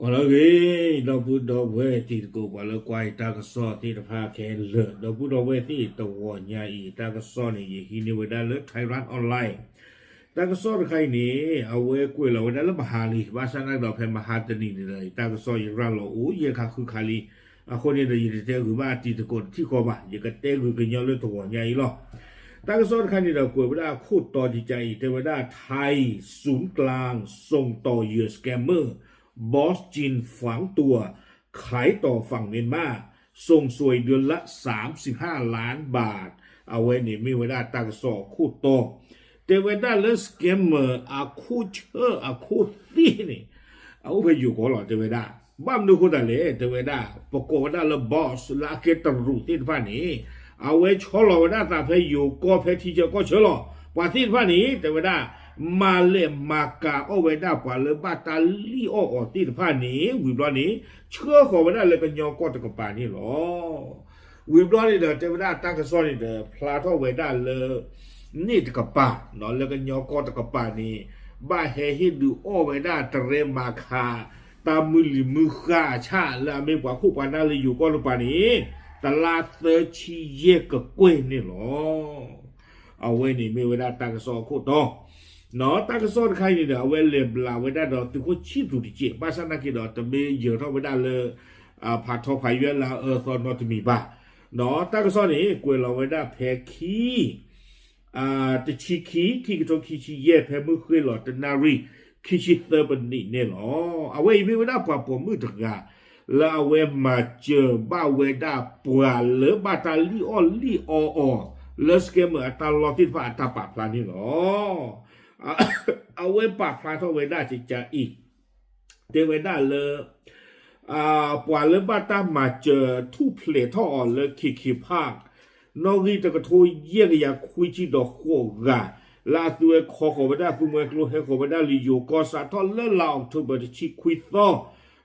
အိၣ်လၢအဂ့ၤ ဒီပုၢ်ဒီဝဲၢ်တံၤသကိး ပှၤလၢကွၢ်ယတၢ်ကစီၣ်သ့ၣ်တဖၣ်ခဲလၢာ်, ဒီပုၢ်ဒီဝဲၢ်သ့ၣ် တဂီၤညါအံၤ တၢ်ကစီၣ်န့ၣ် ယဟံးန့ၢ်ဝဲဒၣ်လၢ Thairath Online တၢ်ကစီၣ်တခါအံၤန့ၣ် အဝဲကွဲးလီၤဝဲဒၣ်လၢမဟါလံ, ဘၣ်ဆၣ်နာ်က့ဒီး ဖဲမဟါတနံၤန့ၣ်ဒီး ယတၢ်ကစီၣ်ယရၤလီၤအိၣ် ယဲၢ်ခါဃုခါလံ. အဃိန့ၣ်ဒီး ယတတဲဂုာ်ဘၣ်တံၤသကိးတထံၣ်ဃီဘၣ်, ယကတဲဂုာ်ကညီလၢတဂီၤညါအံၤလီၤ. တၢ်ကစီၣ်တခါန့ၣ်ဒီး ကွဲးဝဲဒၣ်အခိၣ်တီကကါအံၤ တဲဝဲဒၣ် ไทยศูนย์กลางส่งต่อเหยื่อ scammerบอสจีนฝังตัว ขายต่อฝั่งเมียนมา ส่งสวยเดือนละสามสิบห้าล้านบาท အဝဲန့ၣ်မ့ၢ်ဝဲဒၣ်တၢ်ကစီၣ်အခိၣ်တီ, တဲဝဲဒၣ်လၢ scammer အခိၣ်ဆၢအခိၣ်သ့ၣ်န့ၣ် အအိၣ်ဖဲယိၤကီၢ်လီၤ တဲဝဲဒၣ်. ဘၣ်မနုၤအဃိသတးလဲၣ် တဲဝဲဒၣ် ပကိးဝဲဒၣ်လၢ boss လၢအကဲတရူးသ့ၣ်တဖၣ်န့ၣ် အဝဲဆီလီၤဝဲဒၣ်သးဖဲယိၤကီၢ် ဖဲထံဆၢကီၢ်ဆၢလီၤ. ပှၤသ့ၣ်တဖၣ်န့ၣ် တဲဝဲဒၣ် မၤလဲၢ်မၤကၤအီၣ်ဝဲဒၣ်ပှၤလၢဘၣ်တၢ်လံၣ်အီၣ်အီၤသ့ၣ်တဖၣ်န့ၣ် ဝံၤဘျီန့ၣ် ဆှၢဃီၤဝဲဒၣ်လၢကညီကီၢ်တကပၤန့ၣ်လီၤ. ဝံၤဘျီန့ၣ်ဒီး တဲဝဲဒၣ်တၢ်ကစီၣ်န့ၣ်ဒီး ဖျါထီၣ်ဝဲဒၣ်လၢ န့ၣ်တကပၤ လၢကညီကီၢ်တကပၤန့ၣ် ဘၣ်ဟဲဟ့ၣ်ဒုးအီၣ်ဝဲဒၣ်တရဲမၤခး တၢ်မုၢ်လံၤမုၢ်ဃၢ်အဆၣ် လၢအမ့ၢ်ပှၤခိၣ်ပှၤနၢ်လၢယိၤကီၢ်တကပၤန့ၣ် တလါသၢဆံယဲၢ်ကကွဲၢ်န့ၣ်လီၤ. အဝဲန့ၣ်မ့ၢ်ဝဲဒၣ်တၢ်ကစီၣ်အခိၣ်တီ, တၢ်ကစီၣ်တခါအံၤန့ၣ်ဒီး အဝဲလဲၤဘျးဝဲဒၣ်ဒီးသုးခိၣ်ဆံၣ်သူးတက့ၢ်. ဘၣ်ဆၣ်နာ်က့ဒီး တမ့ၢ်ယၢၤထီၣ်ဝဲဒၣ်လၢ ဖးထီဖးယွဲလၢအအၢအသီနီတမံၤဘၣ်. တၢ်ကစီၣ်န့ၣ် ကွဲးလီၤဝဲဒၣ်ဖဲခံ တဆံခံ ခံကထိခံဆံယဲၢ် ဖဲမုၢ်ဃ့ၢ်လီၤတနၣ်ရံၣ် ခံဆံသၢပနံးန့ၣ်လီၤ. အဝဲအံၤမ့ၢ်ဝဲဒၣ်ပှၤပိာ်မုၣ်တဂၤ လၢအဝဲမၤစၢၤဘၣ်ဝဲဒၣ်ပှၤလၢဘၣ်တၢ်လံၣ်အီၣ်လံၣ်အီအီၤ လၢ scammer အတၢ်လီၢ်သ့ၣ်တဖၣ်အတၢ်ပာ်ဖျါန့ၣ်လီၤ. အဝဲပာ်ဖျါထီၣ်ဝဲဒၣ်ကကါအံၤ တဲဝဲဒၣ်လၢ ပှၤလၢဘၣ်တၢ်မၤစၢၤထူၣ်ဖျဲးထီၣ်အီၤလၢ KK Park နီၣ်ဂံၢ်တကထိယဲၢ်ကယၤခွံဆံဒီးဃိးဂၤ လၢအသုဝဲခီဃီၤဝဲဒၣ်သူမှဲကျိ ဟဲဃီၤဝဲဒၣ်လၢယိၤကီၢ် စးထီၣ်လၢလါအီးကထိဘၢၣ်တဆံခွံသီ,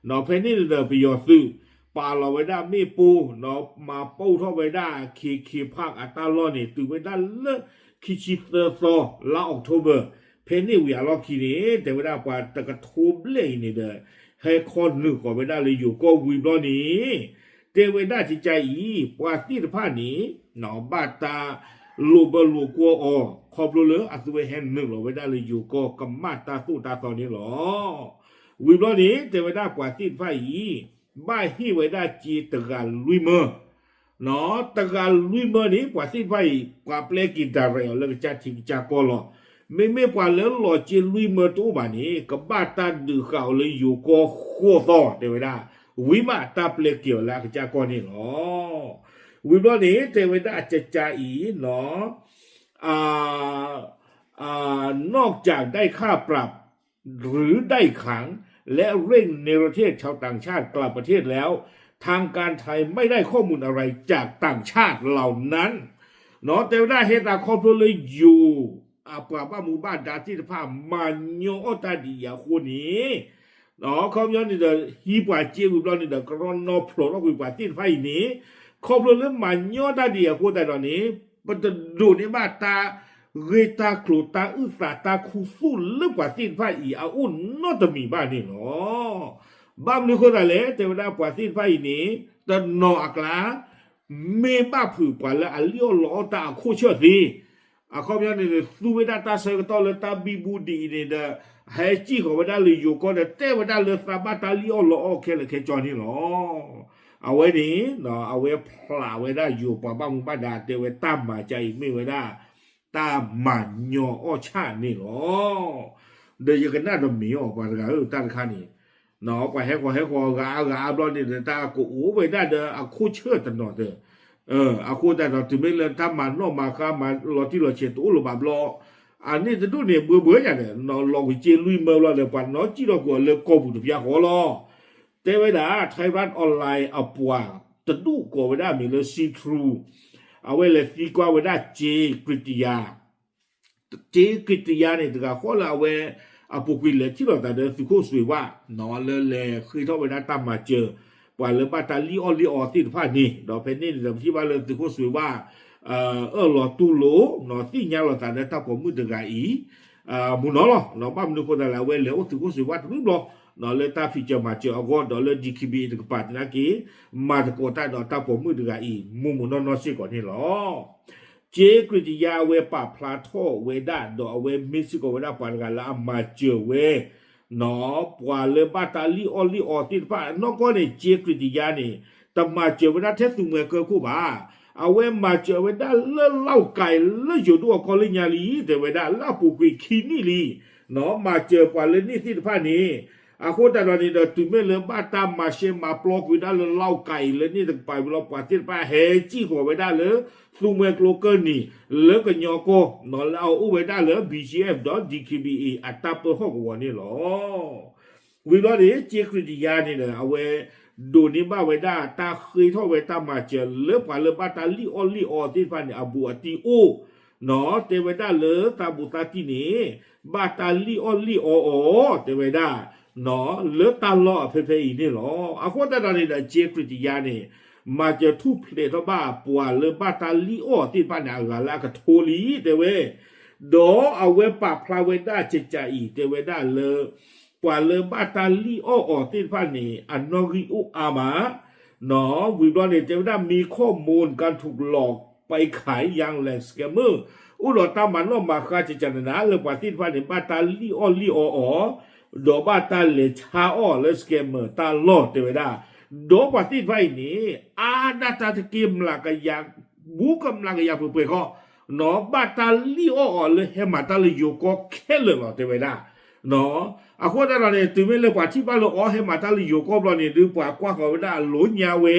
ဒီးဖဲန့ၣ်န့ၣ်ဒီးပယီၤသုး ပာ်လီၤဝဲဒၣ်မ့ၣ်ပိၢ် ဒီးမၤပိၢ်ထီၣ်ဝဲဒၣ် KK Park အတၢ်လီၢ်န့ၣ် တုၤဝဲဒၣ်လၢ ခံဆံသၢသီ လါအီးကထိဘၢၣ် ဖဲန့ၣ်ဝံၤအလီၢ်ခံန့ၣ် တဲဝဲဒၣ်ပှၤတကထိဘျဲၣ်အံၤန့ၣ်ဒီး ဟဲခီနုာ်ဃီၤဝဲဒၣ်လၢယိၤကီၢ်ဝံၤဘျီန့ၣ် တဲဝဲဒၣ်ကကါအံၤ ပှၤသ့ၣ်တဖၣ်န့ၣ် ဘၣ်တၢ်လိာ်ဘၢလိာ်ကွီၢ်အီၤ ခီဖျိလၢအသုဝဲဟဲနုာ်လီၤဝဲဒၣ်လၢယိၤကီၢ်ကမၣ်တၢ်သိၣ်တၢ်သီန့ၣ်လီၤ. ဝံၤဘျီန့ၣ် တဲဝဲဒၣ်ပှၤသ့ၣ်တဖၣ်အံၤ ဘၣ်ဟ့ၣ်ဝဲဒၣ်စ့တဂၤလွံၢ်မၢ တဂၤလွံၢ်မၢန့ၣ် ပှၤသ့ၣ်တဖၣ်အံၤ ပှၤပျဲက့ၤ direct အီၤလၢကစၢ်ထံကစၢ်ကီၢ်လီၤ. မ့မ့ၢ်ပှၤလၢလီၤစ့လွံၢ်မၢတအိၣ်ဘၣ်န့ၣ် ကဘၣ်တၢ်ဒုးဃာ်အီၤလၢယိၤကီၢ်ဃိးသီ တဲဝဲဒၣ်, ဝံၤမးတၢ်ပျဲက့ၤအီၤလၢအကစၢ်ကီၢ်န့ၣ်လီၤ. ဝံၤဘျီန့ၣ် တဲဝဲဒၣ်ကကါအံၤ นอกจากได้ค่าปรับ หรือได้ขัง และเร่งเนรเทศชาวต่างชาติกลับประเทศแล้ว ทางการไทยไม่ได้ข้อมูลอะไรจากต่างชาติเหล่านั้น တဲဝဲဒၣ်ဟဲသးခီဖျိလၢယိၤ အပှၤဘၣ်မူဘၣ်ဒါသ့ၣ်တဖၣ် မၤညီအီၣ်တၢ်ဒ်အံၤအဃိန့ၣ် ခီပညီန့ၣ်ဒီး ဟံးပှၤစ့ဝံၤဘျီန့ၣ်ဒီး ကရီနီဖျိးထီၣ်ကွံာ်ပှၤသ့ၣ်တဖၣ်အံၤန့ၣ် ခီဖျိလၢမၤညီတၢ်ဒ်အံၤအဃိသတးဒီးန့ၣ် ပတဒိးန့ၢ်ဘၣ်တၢ်ဂ့ၢ်တၢ်ကျိၤ တၢ်အုၣ်သး တၢ်ခူသူၣ်လၢပှၤသ့ၣ်တဖၣ်အံၤအအိၣ်နီတမံၤဘၣ်န့ၣ်လီၤ. ဘၣ်မနုၤအဃိသတးလဲၣ် တဲဝဲဒၣ်ပှၤသ့ၣ်တဖၣ်အံၤန့ၣ် တနီၤအကျါ မ့ၢ်ဘၣ်ဖုးပှၤလၢအလံၣ်အီၣ်လီအီၣ်တၢ်အခိၣ်ဆၢၣ်သ့ အခီပညီန့ၣ် သူဝဲဒၣ်တၢ်ဆၢကတီၢ်လၢတၢ်ဘံဘူဒံးအံၤန့ၣ်ဒီး ဟဲစံၣ်ဃီၤဝဲဒၣ်လၢယိၤကီၢ်ဒီး တဲဝဲဒၣ်လၢသးဘၣ်တၢ်လံၣ်အီၣ်လီအီၣ်ခဲလၢာ်ခဲဆ့န့ၣ်လီၤ. အဝဲန့ၣ် အဝဲဖျးဝဲဒၣ်ယိၤပှၤဘၣ်မူဘၣ်ဒါ တဲဝဲတၢ်မၤကါအံၤမ့ၢ်ဝဲဒၣ် တၢ်မၤညီအီၣ်ဆၣ်န့ၣ်လီၤ. ဒီးယကနၣ်တမံၤအီၤ ပှၤတဂၤဧၢ တၢ်တခါန့ၣ် ပှၤဟဲဃီၤဟဲဃီၤဂၤအါဂၤအါဘျီန့ၣ်ဒီး တၢ်ကအိၣ်ဝဲဒၣ်ဒီးအခိၣ်ဆၢၣ်တနီၤသၢ အဃိသတးဒီး တုၤမ့ၢ်လၢတၢ်မၤနီၣ်မၤဃါ မၤလီၤတံၢ်လီၤဆဲးတအိၣ်လၢၤဘၣ်ဘျီ အန့ၣ်တဒူၣ်န့ၣ် ဘှၢဘှၢညါဒီး လီၤကွံာ်စ့လွံၢ်မၢဘျီဒီး ပှၤနီၣ်စံၣ်ထီၣ်ကွံာ်အီၤလၢကီၢ်ပူၤတပျၢ်ဃီလီၤ. တဲဝဲဒၣ် Thairath Online အပှၤတဒူၣ်ကိးဝဲဒၣ်အမံၤလၢ See Through အဝဲလဲၤသံကွၢ်ဝဲဒၣ် က့ကရံတယါ က့ကရံတယါန့ၣ် တဂၤဃီလၢအဝဲ အပူၤကွံာ်လဲၤထံၣ်လိာ်သးဒီးသုးခိၣ်စွ့ၤဝၣ် လၢလဲၤဃ့ထီၣ်ဝဲဒၣ်တၢ်မၤစၢၤ ပှၤလၢဘၣ်တၢ်လံၣ်အီၣ်လံၣ်အီသ့ၣ်တဖၣ်န့ၣ် ဒီးဖဲန့ၣ်န့ၣ်ဒီး ပထံၣ်ဘၣ်လၢသုးခိၣ်စွ့ၤဝၣ် အၢၣ်လီၤတူၢ်လိာ် သ့ၣ်ညါလိာ်သးလၢတၢ်ပိာ်မုၣ်တဂၤအံၤ မုၢ်နီၤလီၤ. ဘၣ်မနုၤအဃိသတးလဲၣ် အဝဲလဲၤအိၣ်သုးခိၣ်စွ့ၤဝၣ်တဘျီဘျီ လၢတၢ်ဖံးစၢၤမၤစၢၤအဂီၢ် ဒီးလၢ D K B A တကပၤသနာ်က့ မၤသကိးတၢ်ဒီးတၢ်ပိာ်မုၣ်တဂၤအံၤ မိၢ်မိၢ်နီၢ်နီၢ်စ့ၢ်ကီးန့ၣ်လီၤ. ကၠ့ကရံးတယါအဝဲပာ်ဖျါထီၣ်ဝဲဒၣ် ဒီးအဝဲမ့ၢ်စ့ၢ်ကီးဝဲဒၣ်ပှၤတဂၤလၢအမၤစၢၤဝဲ ပှၤလၢဘၣ်တၢ်လံၣ်အီၣ်လံၣ်အီသ့ၣ်တဖၣ် နီၢ်ကီၢ်န့ၣ် ကၠ့ကရံးတယါန့ၣ် တမၤစၢၤဝဲဒၣ်ထဲသူမှဲကၢခိၣ်ဘၣ်. အဝဲမၤစၢၤဝဲဒၣ်လၢလီၢ်ကၤအံၤ လၢယိၤဒိၣ်အကီၢ်လၢညါလံ တဲဝဲဒၣ် လၢအပူၤကွံာ်ခံနံၣ်လံ မၤစၢၤပှၤလၢန့ၣ်သ့ၣ်တဖၣ်န့ၣ် အဃိသတးဒီးန့ၣ်ဒီး တုၤမ့ၢ်လၢဘၣ်တၢ်မၤရှဲမၤပျီကွံာ်ဒၣ်လၢလီၢ်ကၤအံၤလၢန့ၣ်တကပၤဝံၤလီၤ ပှၤသ့ၣ်တဖၣ်ဟဲစံၣ်ဃီၤဝဲဒၣ်လၢ သူမှဲကျိကၢၢ်နံၤ လၢကညီကီၢ် လၢအအိၣ်ဝဲဒၣ်လၢ B G F ဒီး D K B A အတၢ်ပၢဟီၣ်ကဝီၤန့ၣ်လီၤ. ဝံၤဘျီန့ၣ် ကၠ့ကရံးတယါန့ၣ်ဒီး အဝဲ ဒိးန့ၢ်ဘၣ်ဝဲဒၣ်တၢ်ဃ့ထီၣ်ဝဲတၢ်မၤစၢၤလၢပှၤလၢဘၣ်တၢ်လံၣ်အီၣ်လံၣ်အီသ့ၣ်တဖၣ်န့ၣ် အဘူးအတံၢ်အိၣ် တဲဝဲဒၣ်လၢသးဘူးသးတံၢ်န့ၣ် ဘၣ်တၢ်လံၣ်အီၣ်လံၣ်အီအီၤ တဲဝဲဒၣ် လၢတၢ်လီၢ်အဖဲဖဲအံၤန့ၣ်လီၤ. အဃိသတးဒီးန့ၣ်ဒီး ကၠ့ကရံးတယါန့ၣ် မၤစၢၤထူၣ်ဖျဲးထီၣ်ဘၣ်ပှၤလၢဘၣ်တၢ်လံၣ်အီၣ်သ့ၣ်တဖၣ်န့ၣ် အဂၤလၢအကထိလံ တဲဝဲ ဒီးအဝဲပာ်ဖျါဝဲဒၣ်ကကးအံၤ တဲဝဲဒၣ်လၢ ပှၤလၢဘၣ်တၢ်လံၣ်အီၣ်အီၤသ့ၣ်တဖၣ်န့ၣ် အနီၣ်ဂံၢ်အိၣ်အါမး ဝံၤဘျီန့ၣ် တဲဝဲဒၣ် มีข้อมูลการถูกหลอกไปขายยางแหลก scammer အိၣ်ဒီးတၢ်မၤနီၣ်မၤဃါကကးနးနးလၢပှၤသ့ၣ်တဖၣ်န့ၣ် ဘၣ်တၢ်လံၣ်အီၣ်လံၣ်အီအီၤ ဒီးဘၣ်တၢ်လဲၤဆါအီၣ်လၢ scammer တၢ်လီၢ် တဲဝဲဒၣ် ဒီးပှၤသ့ၣ်တဖၣ်အံၤန့ၣ် အါဒၣ်တၢ်တက့ၢ်မျးကယၤ ဘူးကမျးကယၤပှဲၤပှဲၤဃီ ဘၣ်တၢ်လံၣ်အီၣ်အီၤလၢဟဲမၤတၢ်လၢယိၤကီၢ်ခဲလၢာ်လီၤ တဲဝဲဒၣ် အဃိသတးဒီးန့ၣ် တုၤမ့ၢ်လၢပှၤထံၣ်ဘၣ်လၢအီၤဟဲမၤတၢ်လၢယိၤကီၢ်ဘျီန့ၣ် ဒုးပှၤကွၢ်ဃီၤဝဲဒၣ်အလိၤညါဝဲ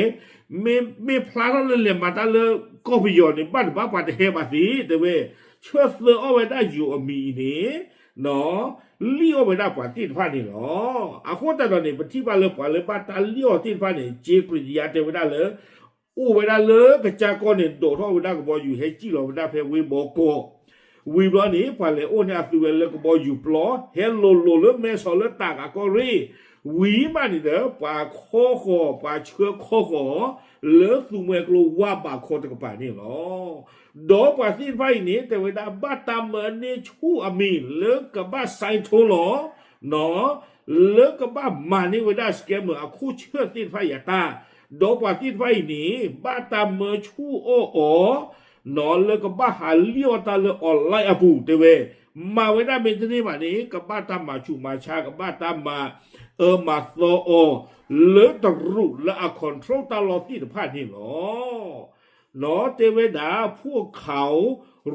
မ့ၢ်ဖျါထီၣ်လၢလဲၤမၤတၢ်လၢကီၢ်ပယီၤန့ၣ် ဘၣ်တဘၣ်ပှၤတဟဲဘၣ်သ့ တဲဝဲ ဆၢသၢအီၣ်ဝဲဒၣ်ယိၤအမံၤအံၤန့ၣ် လံၣ်အီၣ်ဝဲဒၣ်ပှၤသ့ၣ်တဖၣ်န့ၣ်လီၤ. အဃိသတးဒီးန့ၣ် ပထံၣ်ဘၣ်လၢပှၤလၢဘၣ်တၢ်လံၣ်အီၣ်သ့ၣ်တဖၣ်န့ၣ် ကၠ့ကရံးတယါတဲဝဲဒၣ်လၢ အိၣ်ဝဲဒၣ်လၢကစၢ်ကီၢ်န့ၣ် ဒိးထီၣ်ဝဲဒၣ်ကဘီယူၤ ဟဲစံၣ်လီၤဝဲဒၣ်ဖဲဝ့ၢ်ဘီကီၢ် ဝံၤဘျီန့ၣ် ပှၤလဲၤအိၣ်န့ၢ်အသုဝဲလၢကဘီယူၤပျီ ဟဲလိၤလိၤလၢမဲဆီးလၢတၢ်ဂၤကီၢ်ရ့ၣ် ဝံၤမးန့ၣ်ဒီး ပှၤခီဃီၤ ပှၤဆှၢခီဃီၤ လၢသူမှဲကျိဝါဘးခီတကပၤန့ၣ်လီၤ. ဒီးပှၤသ့ၣ်တဖၣ်အံၤန့ၣ် တဲဝဲဒၣ်ဘၣ်တၢ်မၢန့ၢ်ဆူၣ်အမံၤလၢကဘၣ် sign ထိလီၤ လၢကဘၣ်မၤန့ၢ်ဝဲဒၣ် scammer အခိၣ်ဆၢၣ်သ့ၣ်တဖၣ်အံၤအတၢ်, ဒီးပှၤသ့ၣ်တဖၣ်အံၤန့ၣ် ဘၣ်တၢ်မၢဆူၣ်အီၣ်အီၤ လၢကဘၣ်ဟးလံၣ်အီၣ်တၢ်လၢ online အပူၤ တဲဝဲ, မၤဝဲဒၣ်မ့ၢ်တန့ၢ်ဘၣ်န့ၣ် ကဘၣ်တၢ်မၤဆူးမၤဆါ ကဘၣ်တၢ်မၤအၢမၤသီအီၤ လၢတရူးလၢအ control တၢ်လီၢ်သ့ၣ်တဖၣ်န့ၣ်လီၤ. တဲဝဲဒၣ် พวกเขา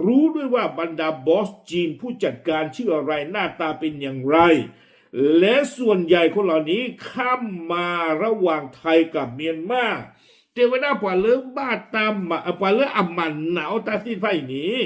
รู้ด้วยว่าบรรดาบอสจีนผู้จัดการชื่ออะไร หน้าตาเป็นอย่างไร และส่วนใหญ่คนเหล่านี้ข้ามมาระหว่างไทยกับเมียนมา တဲဝဲဒၣ်ပှၤလၢဘၣ်တၢ်မၤ ပှၤလၢအမၤနာ်အီၣ်တၢ်သ့ၣ်တဖၣ်အံၤန့ၣ်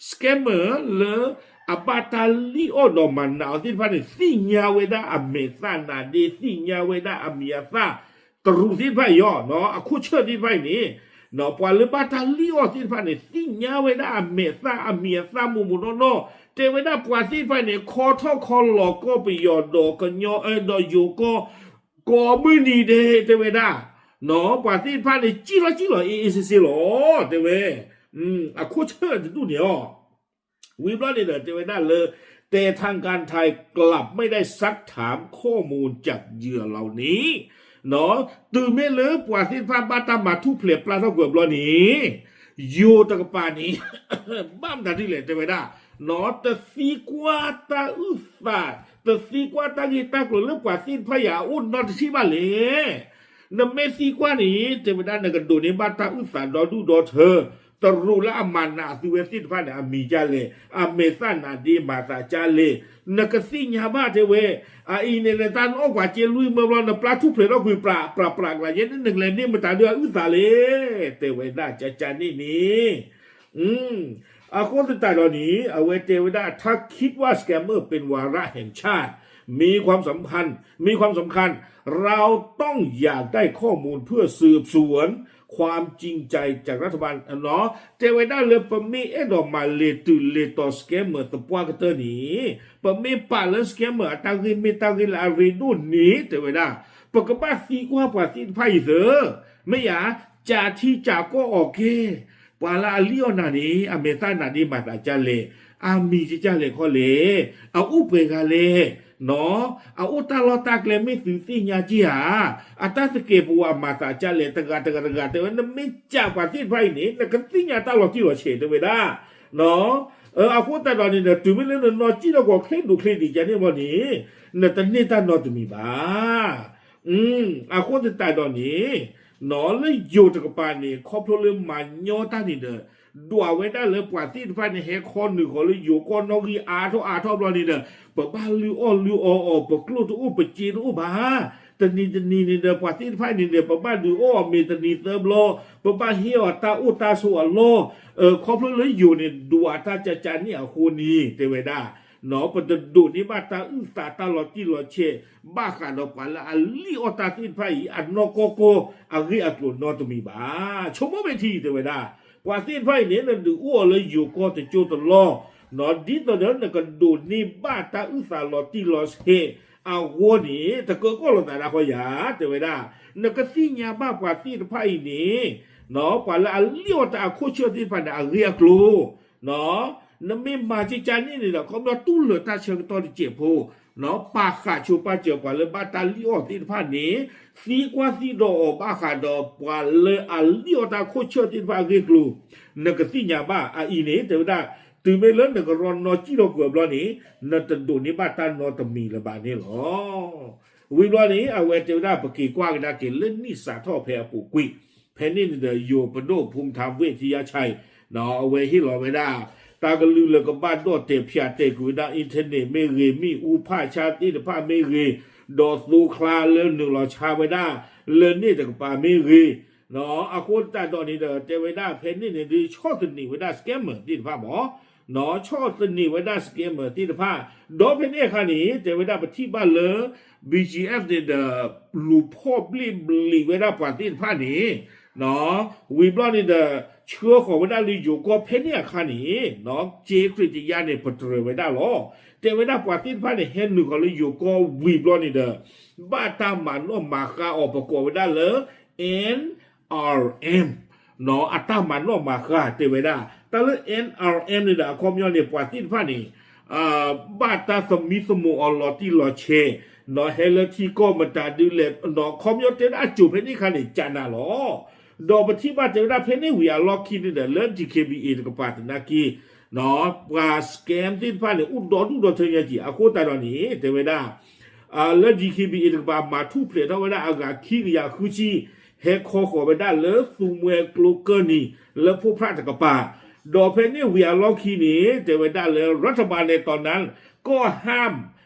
scammer လၢအဘၣ်တၢ်လံၣ်အီၣ်ဒီးမၤနာ်အီၤသ့ၣ်တဖၣ်န့ၣ် သ့ၣ်ညါဝဲဒၣ်အမဲာ်သၣ်နးဒ့ သ့ၣ်ညါဝဲဒၣ်အမံၤအသၣ် တရူးသ့ၣ်တဖၣ်အံၤ အခိၣ်ဆၢၣ်သ့ၣ်တဖၣ်အံၤန့ၣ် ပှၤလၢဘၣ်တၢ်လံၣ်အီၣ်သ့ၣ်တဖၣ်န့ၣ် သ့ၣ်ညါဝဲဒၣ်အမဲာ်သၣ်အမံၤအသၣ်မိၢ်မိၢ်နီၢ်နီၢ် တဲဝဲဒၣ်ပှၤသ့ၣ်တဖၣ်န့ၣ် ခီထီၣ်ခီလီၤကီၢ်ပယီၤဒီးကညီ ဒီးယိၤကီၢ် ကိးမုၢ်နံၤဒဲး တဲဝဲဒၣ် ပှၤသ့ၣ်တဖၣ်န့ၣ် စံၣ်လီၤစံၣ်လီၤ အ့ၣ်အ့ၣ်စ့စ့လီၤ တဲဝဲ အခိၣ်ဆၢၣ်တဒူၣ်န့ၣ်လီၤ. ဝံၤဘျီန့ၣ်ဒီး တဲဝဲဒၣ်လၢ แต่ทางการไทยกลับไม่ได้ซักถามข้อมูลจากเหยื่อเหล่านี้ တုၤမ့ၢ်လၢပှၤသ့ၣ်တဖၣ်ဘၣ်တၢ်မၤထူၣ်ဖျဲးပျၢ်ထီၣ်ကွံာ်ဘျီန့ၣ် ယိၤတကပၤန့ၣ် ဘၣ်မတၤဒ်လဲၣ် တဲဝဲဒၣ် တသံကွၢ်တၢ်အုၣ်သး တသံကွၢ်တၢ်ဂ့ၢ်တၢ်ကျိၤလၢပှၤသ့ၣ်တဖၣ်အံၤအအိၣ်နီတထံၣ်ဘၣ်လဲၣ်. နမ့ၢ်သံကွၢ်န့ၣ် တဲဝဲဒၣ်နကဒိးန့ၢ်ဘၣ်တၢ်အုၣ်သးဒီဒူၣ်ဒီထၢ တရူးလၢအမၤနာ်အသုဝဲသ့ၣ်တဖၣ်န့ၣ် အမံၤဒ်လဲၣ် အမဲာ်သၣ်နးဒ့မၤသးဒ်လဲၣ် နကသ့ၣ်ညါဘၣ်တဲဝဲ အအံၤန့ၣ်လဲၤတၢ်နအီၣ်ပှၤက့လွံၢ်မၢဘျီ နပျၢ်ထူၣ်ဖျဲးထီၣ်ကွံာ်ပြးပြးပြးကျါယဲန့ၣ် နကလဲၤန့ၢ်မတၤဒုးအုၣ်သးလဲၣ် တဲဝဲဒၣ်ကကန့ၣ်န့ၣ် အဃိသတးဒီးန့ၣ် အဝဲတဲဝဲဒၣ် ถ้าคิดว่า scammer เป็นวาระแห่งชาติ มีความสำคัญ มีความสำคัญ เราต้องอยากได้ข้อมูลเพื่อสืบสวนความจริงใจจากรัฐบาล တဲဝဲဒၣ်လၢပမ့ၢ်အဲၣ်ဒိးမၤလဲၤတုၤလဲၤတီၤ scammer သပှၢ်ကတၢၢ်န့ၣ် ပမ့ၢ်ပာ်လၢ scammer အတၢ်ဂ့ၢ်မ့ၢ်တၢ်ဂ့ၢ်လၢအရ့ဒိၣ်န့ၣ် တဲဝဲဒၣ် ပကဘၣ်သံကွၢ်ပှၤသ့ၣ်တဖၣ်အံၤသ့ မ့ၢ်ယၤ ကးထံကးကီၢ်အီၤက့ ပှၤလၢအလံၣ်အီၣ်နၤန့ၣ် အမဲာ်သၣ်နးဒ့မၤသးဒ်လဲၣ် အမံၤကကၢ်လဲၣ်ခီလဲၣ်, အအိၣ်ပှဲၤဂၤလဲၣ်, နီၢ်, အအိၣ်တၢ်လီၢ်တၢ်ကျဲမ့ၢ်သုသ့ၣ်ညါက့ၤဧါ, အတၢ်သကဲးပဝးမၤသးကၢ်လဲၣ်, တဂၤတဂၤတဂၤတဲဝဲ, နမ့ၢ်ကးပှၤသ့ၣ်တဖၣ်အံၤန့ၣ် နကသ့ၣ်ညါတၢ်လီၤတံၢ်လီၤဆဲးတဲဝဲဒၣ်, နီၢ်. အဃိသတးဒီးန့ၣ်ဒီး တုၤမ့ၢ်လၢနနီၢ်ကံၣ်ထီၣ်ကွီၤချ့ဒိးချ့ဒံးကန့ၣ်ဘျီန့ၣ်, နတန့ၢ်တၢ်နီတမံၤဘၣ်. အဃိသတးဒီးန့ၣ်, နီၢ်, လၢယိၤတကပၤန့ၣ် ခီဖျိလၢမၤညီတၢ်န့ၣ်ဒီး ဒွးဝဲဒၣ်လၢပှၤသ့ၣ်တဖၣ်န့ၣ် ဟဲခီနုာ်ဃီၤလၢယိၤကီၢ်နီၣ်ဂံၢ်အါထီၣ်အါထီၣ်ဘျီန့ၣ်ဒီး ပဘၣ်လုၢ်အီၣ်လုၢ်အီအီၤ, ပကျိၣ်တအိၣ်ပစ့တအိၣ်ဘၣ်. တနံၤတနံၤန့ၣ်ဒီး ပှၤသ့ၣ်တဖၣ်န့ၣ်ဒီး ပဘၣ်ဒုးအီၣ်အီၤမ့ၤတနံၤသၢဘျီ, ပဘၣ်ဟ့ၣ်အီၤတၢ်အိၣ်တၢ်ဆိးအလီၢ်, ခီဖျိလၢယိၤန့ၣ် ဒွးတၢ်ကကန့ၣ်အဃိန့ၣ် တဲဝဲဒၣ်, နီၢ်, ပတဒိးန့ၢ်ဘၣ်တၢ်အုၣ်သးတၢ်လီၤတံၢ်လီၤဆဲး ဘၣ်ဃးဒီးပှၤလၢအလံၣ်အီၣ်တၢ်သ့ၣ်တဖၣ်အံၤ အနီၢ်ကီၢ်ကီၢ်အဂ့ၢ်အကျိၤနီတမံၤဘၣ်. ဆိကမိၣ်မ့ၢ်ထံတဲဝဲဒၣ်, ပှၤသ့ၣ်တဖၣ်အံၤန့ၣ် နဒုးအိၣ်အီၤလၢယိၤကီၢ်တကၠိတလီၢ်, နီၢ်, ဒ်သိးဒီးနကဒိးန့ၢ်ဘၣ်တၢ်အုၣ်သးလီၤတံၢ်လီၤဆဲးအဂီၢ်န့ၣ် တကၢကီၢ်လိာ်သးဒၣ်ဃီယၤ, တဲဝဲဒၣ်, နကသ့ၣ်ညါဘၣ်ပှၤသ့ၣ်တဖၣ်အံၤန့ၣ်, နီၢ်, ပှၤလၢအလံၣ်အီၣ်တၢ်အခိၣ်ဆၢၣ်သ့ၣ်တဖၣ်န့ၣ် အဂ့ၢ်အကျိၤ နီၢ်, နမ့ၢ်မၤကကန့ၣ်န့ၣ်ဒီး ခီဖျိတူၢ်လိာ်တၢ်ဆၢကတီၢ်တစဲးဖိ, နီၢ်, ပာ်ဃာ်ဆိပာ်စၢၤပှၤလၢဘၣ်တၢ်လံၣ်အီၣ်သ့ၣ်တဖၣ်န့ၣ်, သံကွၢ်သံဒိးအီၤဘၣ်ဃးဒီးပှၤလၢအလံၣ်အီၣ်တၢ်ခိၣ်ဆၢၣ်သ့ၣ်တဖၣ်အဂ့ၢ်အကျိၤ, နကသ့ၣ်ညါဘၣ်အအံၤန့ၣ် တဲဝဲဒၣ်, တုၤမ့ၢ်လၢနကရီနီၢ်ကံၣ်ထီၣ်ကွံာ်အဘျီန့ၣ်, နတဒိးန့ၢ်ဘၣ်တၢ်နီတမံၤလၢၤဘၣ်န့ၣ်လီၤ. ဝံၤဘျီန့ၣ် အဝဲတဲဝဲဒၣ် ပက့ၤကွၢ်ကဒါက့ၤလၢနံၣ်စးထီၣ်ဖဲအပူၤကွံာ်, ဖဲန့ၣ်န့ၣ်ဒီး ယိၤပဒိၣ်ဖူမထါဝ့ၢ်ထံယါဆဲး, နီၢ်, အဝဲဟ့ၣ်လီၤဝဲဒၣ် တၢ်ကလုၢ်လၢကဘၣ်ဒီၣ်တဲာ်ဖၠးတဲာ်ကွံာ်ဝဲဒၣ် internet မ့ၢ်ဂ့ၤ, မ့ၣ်အူဖၣ်ဆါသ့ၣ်တဖၣ်မ့ၢ်ဂ့ၤ, ဒီးသိချါလၢနုာ်လီၤဆါဝဲဒၣ် လၢန့ၣ်တကပၤမ့ၢ်ဂ့ၤ, နီၢ်, အဃိသတးဒီးန့ၣ်ဒီး တဲဝဲဒၣ်ဖဲန့ၣ်န့ၣ်ဒီး ဆီၣ်သနံးဝဲဒၣ် scammer သ့ၣ်တဖၣ်မး, နီၢ်, ဆီၣ်သနံးဝဲဒၣ် scammer သ့ၣ်တဖၣ်, ဒီးဖဲန့ၣ်အခါန့ၣ် တဲဝဲဒၣ်ပထံၣ်ဘၣ်လၢ BGF န့ၣ်ဒီး လူၤဖီၣ်ဘျ့ၣ်ဘျံးဝဲဒၣ်ပှၤသ့ၣ်တဖၣ်န့ၣ်, နီၢ်, ဝံၤဘျီန့ၣ်ဒီး ဆှၢဃီၤဝဲဒၣ်လၢယိၤကီၢ်ဖဲန့ၣ်အခါန့ၣ်, နီၢ်, က့ခရံာ်တယါန့ၣ် ပတြၢၤဝဲဒၣ်လီၤ. တဲဝဲဒၣ်ပှၤသ့ၣ်တဖၣ်န့ၣ် ဟဲနုာ်ဃီၤလၢယိၤကီၢ်ဝံၤဘျီန့ၣ်ဒီး ဘၣ်တၢ်မၤနီၣ်မၤဃါအီၤ ပကိးဝဲဒၣ်လၢ NRM, နီၢ်, အတၢ်မၤနီၣ်မၤဃါတဲဝဲဒၣ်. တၢ်လၢ NRM န့ၣ်ဒီး အခီပညီန့ၣ် ပှၤသ့ၣ်တဖၣ်န့ၣ် ဘၣ်တၢ်သမံသမိးအီၤလီၤတံၢ်လီၤဆဲး, နီၢ်, ဟဲလၢထံကီၢ်မတၤဒုလဲၣ်, နီၢ်, အခီပညီတဲဒၣ်အစိၤဖဲန့ၣ်အခါန့ၣ် ကနးလီၤ. ဒီးပထံၣ်ဘၣ်တဲဝဲဒၣ်ဖဲန့ၣ်ဝံၤအလီၢ်ခံန့ၣ်ဒီး လၢ DKBA တကပၤသနာ်က့, နီၢ်, ပှၤ scam သ့ၣ်တဖၣ်န့ၣ် အိၣ်ဒီဒူၣ်ဒီထၢညါက့ၤ အဃိသတးဒီးန့ၣ် တဲဝဲဒၣ် လၢ DKBA တကပၤ မၤထူၣ်ဖျဲးထီၣ်ဝဲဒၣ်အဂၤခံကယၤဃုဆံ, ဟဲခီဃီၤဝဲဒၣ်လၢသူမှဲကျိကၢၢ်နံၤ လၢဖိဖြၣ်တကပၤ, ဒီးဖဲန့ၣ်ဝံၤအလီၢ်ခံန့ၣ် တဲဝဲဒၣ်လၢ รัฐบาลในตอนนั้นก็ห้าม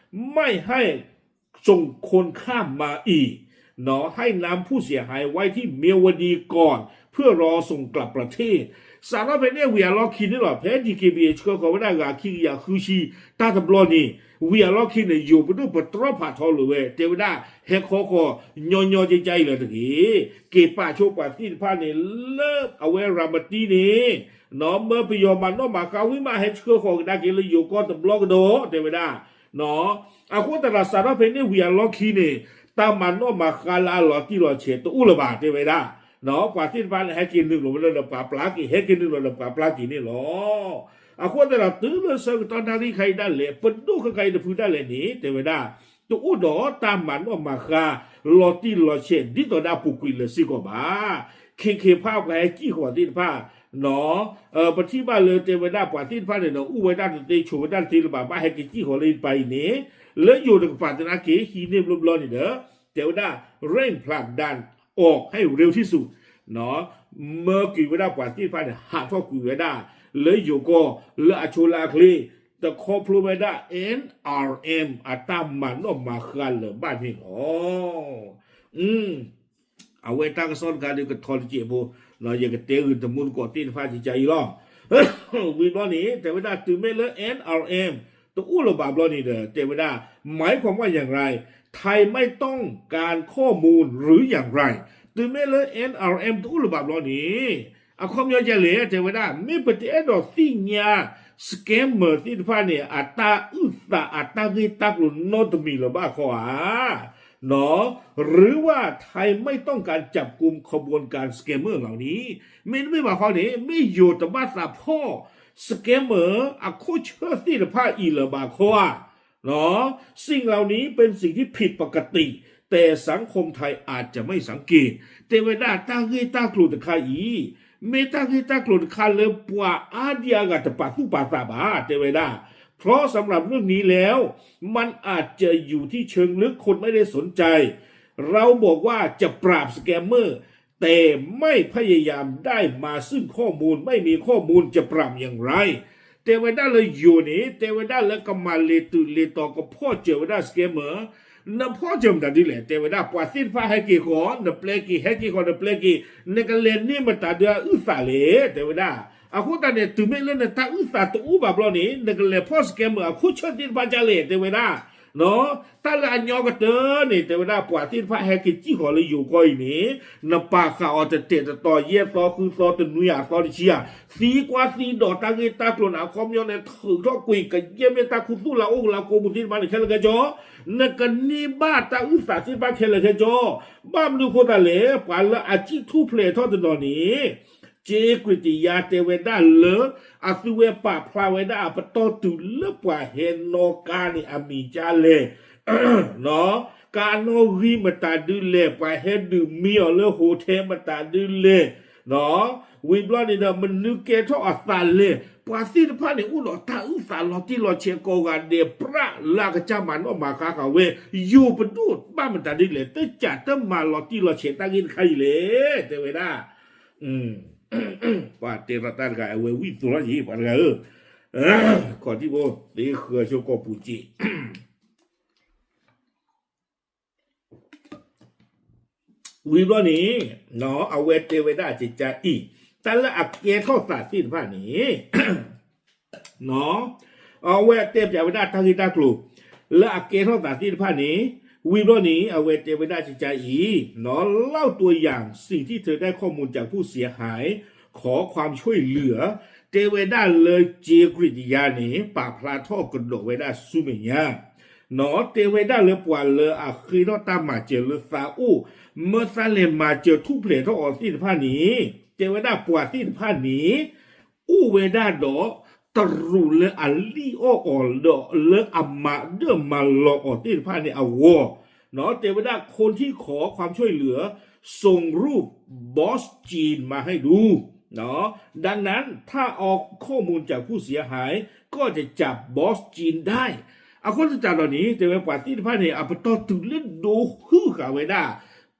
ไม่ให้ส่งคนข้ามมาอีก ให้นำผู้เสียหายไว้ที่เมียวดีก่อน เพื่อรอส่งกลับประเทศ စးထီၣ်ဖဲန့ၣ်ဝံၤအလီၢ်ခံန့ၣ်လီၤ. ဖဲ DKBA ဆှၢဃီၤဝဲဒၣ်ဂၤခံကယၤဃုဆံ တၢ်တဘျီန့ၣ် ဝံၤအလီၢ်ခံန့ၣ် ယိၤပဒိၣ်ပတြီဖးထီလိာ်ဝဲ တဲဝဲဒၣ် ဟဲခီဃီၤညီညီကကါအံၤလၢၤတဂ့ၤ, က့ၤပာ်ဆိပှၤသ့ၣ်တဖၣ်န့ၣ် လၢအဝဲရၤမတံန့ၣ်, နီၢ်, မၢပယီၤမၤနီၣ်မၤဃါဝံၤမး ဟဲဆှၢဃီၤကဒါက့ၤလၢယိၤကီၢ်တဘျီကဒီး တဲဝဲဒၣ်, နီၢ်, အဃိသတးဒီးစးထီၣ်ဖဲန့ၣ်ဝံၤအလီၢ်ခံန့ၣ် တၢ်မၤနီၣ်မၤဃါလၢအလီၤတံၢ်လီၤဆဲးတအိၣ်လၢၤဘၣ် တဲဝဲဒၣ်, နီၢ်, ပှၤသ့ၣ်တဖၣ်န့ၣ် ဟဲက့ၤနုာ်လီၤဝဲဒၣ်ဒီးပှၤပျၢ်က့ၤ ဟဲက့ၤနုာ်လီၤဒီးပှၤပျၢ်က့ၤန့ၣ်လီၤ. အဃိသတးဒီးတုၤလၢဆၢကတီၢ်နၣ်ရံၣ်ခါအံၤဒၣ်လဲာ် ပဒိၣ်ဃၣ်ဃၣ်အံၤတဖုဒၣ်လဲာ်န့ၣ် တဲဝဲဒၣ် တအိၣ်ဒီးတၢ်မၤနီၣ်မၤဃါ လီၤတံၢ်လီၤဆဲး ဒ်သိးဒၣ်ပူၤကွံာ်လၢၤစ့ၢ်ကီးဘၣ်. ခ့ခ့ဖးပှၤဟဲကံၣ်ဃီၤသ့ၣ်တဖၣ်, နီၢ်, ပထံၣ်ဘၣ်လၢတဲဝဲဒၣ်ပှၤသ့ၣ်တဖၣ်န့ၣ်ဒီး အိၣ်ဝဲဒၣ်တသ့ဆိးဝဲဒၣ်တသ့လၢၤဘၣ် ဘၣ်ဟဲက့ၤကံၣ်ဃီၤလၢတပၤအံၤန့ၣ်, လၢယိၤတကပၤသနာ်က့ ဟံးန့ၢ်ဘျီဘျီန့ၣ်ဒီး တဲဝဲဒၣ် เร่งผลักดันออกให้เร็วที่สุด မၢကွံာ်ဝဲဒၣ်ပှၤသ့ၣ်တဖၣ်န့ၣ် ဟးထီၣ်ကွံာ်ဝဲဒၣ် လၢယိၤကီၢ် လၢအဆိလၢအချ့, တခီဖျိဝဲဒၣ် NRM အတၢ်မၤနီၣ်မၤဃါလၢၤဘၣ်န့ၣ်လီၤ. အဝဲတၢ်ကစီၣ်တခါဒီးကထီတစဲးဖိ, ယကတဲဂုာ်တမူတကိးသ့ၣ်တဖၣ်ကကါအံၤလီၤ. ဝံၤဘျီန့ၣ် တဲဝဲဒၣ် တုၤမ့ၢ်လၢ NRM တအိၣ်လၢၤဘၣ်ဘျီန့ၣ်ဒီး တဲဝဲဒၣ် หมายความว่าอย่างไร ไทยไม่ต้องการข้อมูลหรืออย่างไร တုၤမ့ၢ်လၢ NRM တအိၣ်လၢၤဘၣ်ဘျီန့ၣ်, အခီပညီဒ်လဲၣ် တဲဝဲဒၣ် မ့ၢ်ပတအဲၣ်ဒိးသ့ၣ်ညါ scammer သ့ၣ်တဖၣ်န့ၣ် အတၢ်အုၣ်သးအတၢ်ဂ့ၢ်တၢ်ကျိၤနီတမံၤလၢၤဘၣ်ခီဧါ, နီၢ်, หรือว่าไทยไม่ต้องการจับกุมขบวนการ scammer เหล่านี้ မ့တမ့ၢ်ဘၣ်ခီန့ၣ် မ့ၢ်ယိၤတဘၣ်သးဖီၣ် scammer အခိၣ်ဆၢၣ်သ့ၣ်တဖၣ်အံၤလၢၤဘၣ်ခီဧါ. สิ่งเหล่านี้เป็นสิ่งที่ผิดปกติ แต่สังคมไทยอาจจะไม่สังเกต တဲဝဲဒၣ်တၢ်ဂ့ၢ်တၢ်ကျိၤတခါအံၤ မ့ၢ်တၢ်ဂ့ၢ်တၢ်ကျိၤတခါလၢပှၤအါဒံအါဂၤတပာ်သူၣ်ပာ်သးဘၣ် တဲဝဲဒၣ် เพราะสำหรับเรื่องนี้แล้ว มันอาจจะอยู่ที่เชิงลึก คนไม่ได้สนใจ เราบอกว่าจะปราบ scammer แต่ไม่พยายามได้มาซึ่งข้อมูล ไม่มีข้อมูลจะปราบอย่างไร တဲဝဲဒၣ်လၢယိၤန့ၣ် တဲဝဲဒၣ်လၢကမၤလ့ၤတုၤလ့ၤတီၤကဖီၣ်စၢၤဝဲဒၣ် scammer နဖီၣ်စၢၤမတၤဒ်လဲၣ် တဲဝဲဒၣ် ပှၤသ့ၣ်တဖၣ်ဟဲက့ၤဃီၤ နပျဲက့ၤ ဟဲက့ၤဃီၤ နပျဲက့ၤ နကလဲၤန့ၢ်မတၤဒုအအုၣ်သးလဲၣ် တဲဝဲဒၣ်. အဃိသတးန့ၣ် တုၤမ့ၢ်လၢနတၢ်အုၣ်သးတအိၣ်ဘၣ်ဘျီန့ၣ် နကလဲၤဖီၣ် scammer အခိၣ်ဆၢၣ်သ့ၣ်တဖၣ်ဒ်လဲၣ် တဲဝဲဒၣ် တၢ်လၢအညီကတၢၢ်န့ၣ် တဲဝဲဒၣ် ပှၤသ့ၣ်တဖၣ်ဟဲက့ၤစံၣ်ဃီၤလၢယိၤကီၢ်အံၤန့ၣ် နပာ်ဃာ်အီၤတတဲာ်တတီၤ ယဲၢ်သီဃုသီတနွံအသီတဆံဧါ သံကွၢ်သံဒိးတၢ်ဂ့ၢ်တၢ်ကျိၤန့ၣ် အခီပညီန့ၣ် ထုးထီၣ်ကွံာ် ကယဲၢ်မ့ၢ်တၢ်ခူသူၣ်လၢအအိၣ်လၢကိးပူၤသ့ၣ်တဖၣ်န့ၣ် ခဲလၢာ်ခဲဆ့ နကန့ၢ်ဘၣ်တၢ်အုၣ်သးသ့ၣ်တဖၣ်ခဲလၢာ်ခဲဆ့ ဘၣ်မနုၤအဃိသတးလဲၣ် ပှၤလၢအစံၣ်ထူၣ်ဖျဲးထီၣ်တနီၤန့ၣ် က့ကရံးတယါတဲဝဲဒၣ်လၢ အသုဝဲပာ်ဖျါဝဲဒၣ်အပတီၢ်တုၤလၢပှၤဟဲနီၣ်ကါန့ၣ် အမံၤဒ်လဲၣ်, ကါနီၣ်ဂံၢ်မတၤဒ်လဲၣ်, ပှၤဟဲဒုးမံအီၤလၢ hotel မတၤဒ်လဲၣ်, ဝံၤဘျီန့ၣ်ဒီး မနုၤကဲထီၣ်အသးလဲၣ်, ပှၤသ့ၣ်တဖၣ်န့ၣ် အိၣ်ဒီးတၢ်အုၣ်သးလီၤတံၢ်လီၤဆဲးကိးဂၤဒဲး ပြးလၢအကစၢ်မၤနီၣ်မၤဃါဃာ်ဝဲ, ယိၤပဒိၣ်ဘၣ်မတၤဒ်လဲၣ်, တစးတမၤလီၤတံၢ်လီၤဆဲးတၢ်ဂ့ၢ်တခါအံၤလဲၣ်, တဲဝဲဒၣ် ပှၤတဲလီၤတၢ်တဂၤ အဝဲဝံၣ်သိးလီၤယံၤ ပှၤတဂၤဧၢ, ခီၣ်ထံၣ်ဖိ သ့ဃၢၤဆိကီၢ်ပူၤစ့ၢ်, ဝံၤဘျီန့ၣ် အဝဲတဲဝဲဒၣ်ကကါအံၤ, တၢ်လၢအကဲထီၣ်သးသ့ၣ်တဖၣ်န့ၣ် အဝဲတဲပျးဝဲဒၣ်တၢ်ဂ့ၢ်တၢ်ကျိၤ လၢအကဲထီၣ်သးသ့ၣ်တဖၣ်န့ၣ်, ဝံၤဘျီန့ၣ် အဝဲတဲဝဲဒၣ်ကကါအံၤ, เล่าตัวอย่างสิ่งที่เธอได้ข้อมูลจากผู้เสียหาย ขอความช่วยเหลือ တဲဝဲဒၣ်လၢ က့ကရံးတယါန့ၣ် ပာ်ဖျါထီၣ်ကဒီးဝဲဒၣ်ဆူမဲာ်ညါ တဲဝဲဒၣ်လၢပှၤလၢအဃ့ထီၣ်တၢ်မၤစၢၤလၢသးအိၣ် မၢသးလဲၤမၤစၢၤထူၣ်ဖျဲးထီၣ်အီၤသ့ၣ်တဖၣ်န့ၣ်, တဲဝဲဒၣ်ပှၤသ့ၣ်တဖၣ်န့ၣ် အိၣ်ဝဲဒၣ်ဒီး တရူးလၢအလံၣ်အီၣ်အီၤဒီးလၢအမၤဒၢၣ်မၤလီၤအီၤသ့ၣ်တဖၣ်န့ၣ်အဂီၢ်, တဲဝဲဒၣ် คนที่ขอความช่วยเหลือ ส่งรูป บอสจีน มาให้ดู ดังนั้นถ้าเอาข้อมูลจากผู้เสียหาย ก็จะจับ บอสจีน ได้ အဃိသတးဒီးန့ၣ် တဲဝဲပှၤသ့ၣ်တဖၣ်န့ၣ် အပတီၢ်တုၤလၢဒိးဟုၣ်ဃာ်ဝဲဒၣ်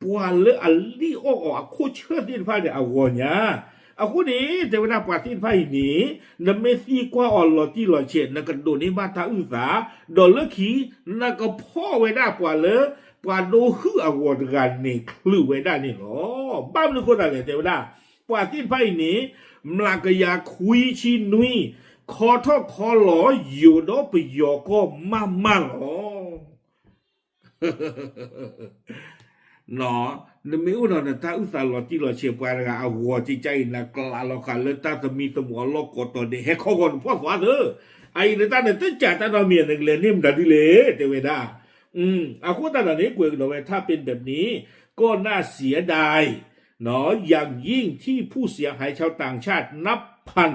ပှၤလၢအလံၣ်အီၣ်အီၤအခိၣ်ဆၢၣ်သ့ၣ်တဖၣ်န့ၣ်အဂီၢ်ညါ, အဃိန့ၣ် တဲဝဲဒၣ်ပှၤသ့ၣ်တဖၣ်အံၤန့ၣ် နမ့ၢ်သံကွၢ်အီၤလီၤတံၢ်လီၤဆဲး နကဒိးန့ၢ်ဘၣ်တၢ်အုၣ်သး, ဒီးလၢခံ နကဖီၣ်ဝဲဒၣ်ပှၤလၢ ပှၤဒိးဟုၣ်အဂီၢ်တဂၤန့ၣ်ချုးဝဲဒၣ်န့ၣ်လီၤ. ဘၣ်မနုၤအဃိသတးလဲၣ် တဲဝဲဒၣ် ပှၤသ့ၣ်တဖၣ်အံၤန့ၣ် မျးကယၤခွံဆံနွံ ခီထီၣ်ခီလီၤယိၤဒီးပယီၤကီၢ်မးမးလီၤ. နမ့ၢ်အိၣ်ဒီးနတၢ်အုၣ်သးလီၤတံၢ်လီၤဆဲးပှၤတဂၤအဂီၢ် ကကါအံၤ နကျးလီၤဃာ်လၢတၢ်သမံသမိးအလီၢ်ကိးတီၤဒဲး ဟဲခီဂီၤနဖီၣ်သွါသၢ, အအံၤနတၢ်န့ၣ် တစးတၢ်နီတမံၤ နကလဲၤန့ၢ်မတၤဒ်လဲၣ် တဲဝဲဒၣ် အဃိသတးဒီးန့ၣ် ကွဲးကဒီးဝဲ ถ้าเป็นแบบนี้ ก็น่าเสียดาย อย่างยิ่งที่ผู้เสียหายชาวต่างชาตินับพัน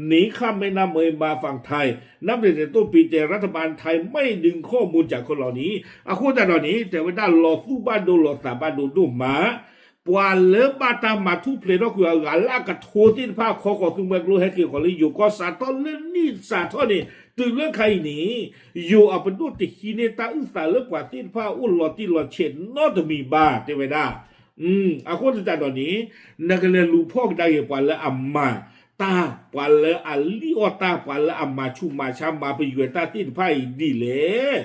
หนีข้ามแม่น้ำเมยมาฝั่งไทย นับแต่ต้นปี แต่รัฐบาลไทยไม่ดึงข้อมูลจากคนเหล่านี้ အဃိသတးဒီးန့ၣ် တဲဝဲဒၣ်လီၤသူၣ်ဘၣ်ဒိလီၤသးဘၣ်ဒိဒိၣ်မး, ပှၤလၢဘၣ်တၢ်မၤထူၣ်ဖျဲးထီၣ်ကွံာ်အဂၤလၢအကထိသ့ၣ်တဖၣ် ခီဃီၤသူမှဲကျိဟဲက့ၤဃီၤလၢယိၤကီၢ်စးထီၣ်လၢနံၣ်စးထီၣ်န့ၣ် တုၤလၢခါအံၤန့ၣ် ယိၤအပဒိၣ်တဟံးန့ၢ်တၢ်အုၣ်သးလၢပှၤသ့ၣ်တဖၣ်အအိၣ်လီၤတံၢ်လီၤဆဲးနီတမံၤဘၣ် တဲဝဲဒၣ် အဃိသတးဒီးန့ၣ် နကလဲၤလူၤဖီၣ်ကဒါက့ၤပှၤလၢအမၤတၢ်, ပှၤလၢအလံၣ်အီၣ်တၢ်, ပှၤလၢအမၤဆူးမၤဆါမၤပယွဲတၢ်သ့ၣ်တဖၣ်အံၤဒ်လဲၣ်.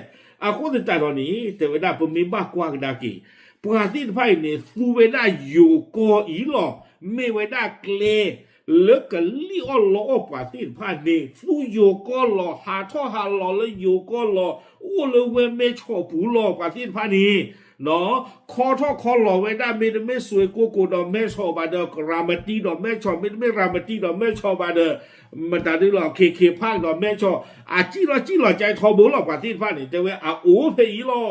အဃိသတးဒီးန့ၣ် တဲဝဲဒၣ်ပမ့ၢ်ဘၣ်ကွၢ်ကဒါက့ၤ ပှၤသ့ၣ်တဖၣ်အံၤန့ၣ် သူဝဲဒၣ်ယိၤကီၢ်အံၤလီၤ. မ့ၢ်ဝဲဒၣ်ကျဲ လၢကလံၣ်အီၣ်လီအီၣ်ပှၤသ့ၣ်တဖၣ်န့ၣ် သူယိၤကီၢ်လီၤ, ဟးထီၣ်ဟးလီၤလၢယိၤကီၢ်လီၤ, အိၣ်လၢဝဲမဲဆီးပူၤလီၤ ပှၤသ့ၣ်တဖၣ်န့ၣ် ခီထီၣ်ခီလီၤဝဲဒၣ် မ့တမ့ၢ်စွ့ၢ်ကိကိးဒီးမဲဆီးဘၣ်ဒီး ရၤမတံဒီးမဲဆီး, မ့တမ့ၢ်ရၤမတံဒီးမဲဆီးဘၣ်ဒီး မတၤဒ်လီၤ ခ့ခ့ဖးဒီးမဲဆီး, အစံၣ်လီၤစံၣ်လီၤကၠဲထီဘိလီၤ ပှၤသ့ၣ်တဖၣ်န့ၣ် တဲဝဲအအိၣ်ဖဲအံၤလီၤ.